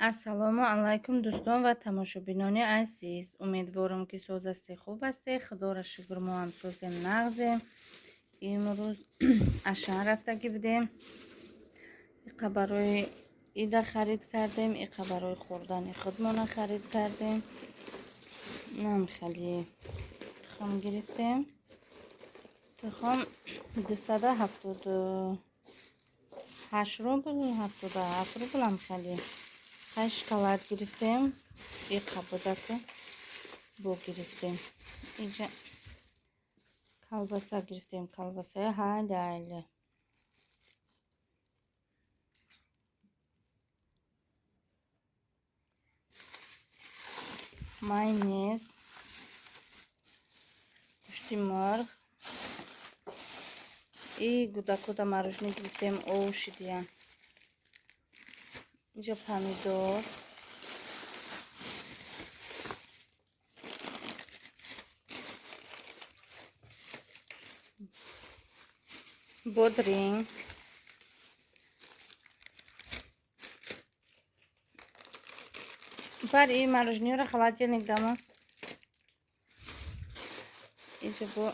Ассалому алайкум, дӯстон ва тамошобинони азиз. Умедворам, ки соз ҳастед, хуб ҳастед. Худоро шукр, мо ҳам созем, нағзем. Имрӯз Ашан рафтагӣ будем. Иқа барои ида харид кардем, иқа барои хӯрдани худмона харид кардем. Нам хеле тухм гирифтем. Тухм 278 рубл, 77 рубл ҳам хеле. Хай, шоколад гирифтем, иқа будаку бо гирифтем. Иҷа колбаса гирифтем, колбасаи ҳаляль. Майонез, гӯшти мурғ и гудакуда мороженое гирифтем, овшидия. Инҷа помидор, бодринг, бар и мороженое холодильник дама. Инҷа бо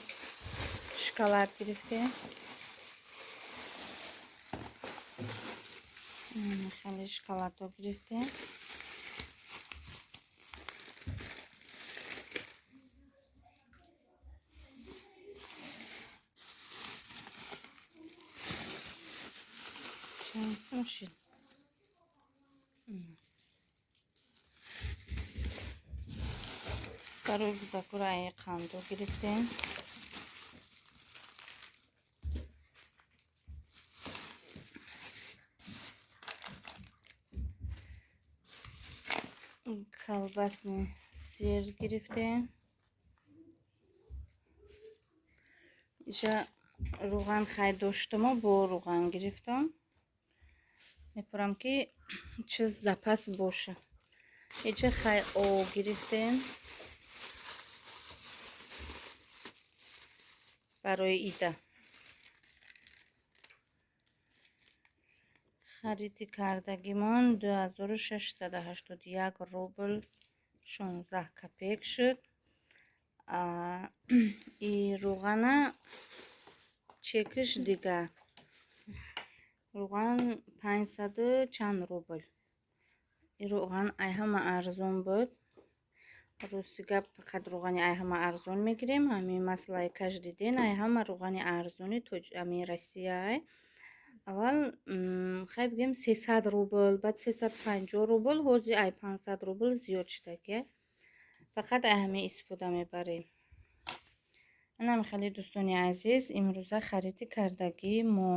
шоколад гирифтем. Хеле шоколадҳо гирифтем. Чанд сум шид? Барои гудакура ай қандо гирифтем. Колбасный сыр гирифтем. Иҷа рӯған хай доштамо, бо рӯған гирифтам. Мепурам, ки чиз запас боша. Иҷа хай об гирифтем барои ида. Хариди кардагимон 2681 рубл 16 копеек шуд. И рӯғана чекиш дигар. Рӯған 500 чанд рубл. И рӯған ай ҳама арзон буд. Рости гап, фақат рӯғани ай ҳама арзон мегирем. Ҳамин маслаи каждый день ай ҳама рӯғани арзони ҳамин Россияай. Аввал, хай бигем, 300 рубл, баъд 350 рубл, ҳозир ай 500 рубл зиёд шудагия. Фақат ай ҳамин истифода мебарем. Инам хеле, дӯстони азиз, имрӯза хариди кардагии мо.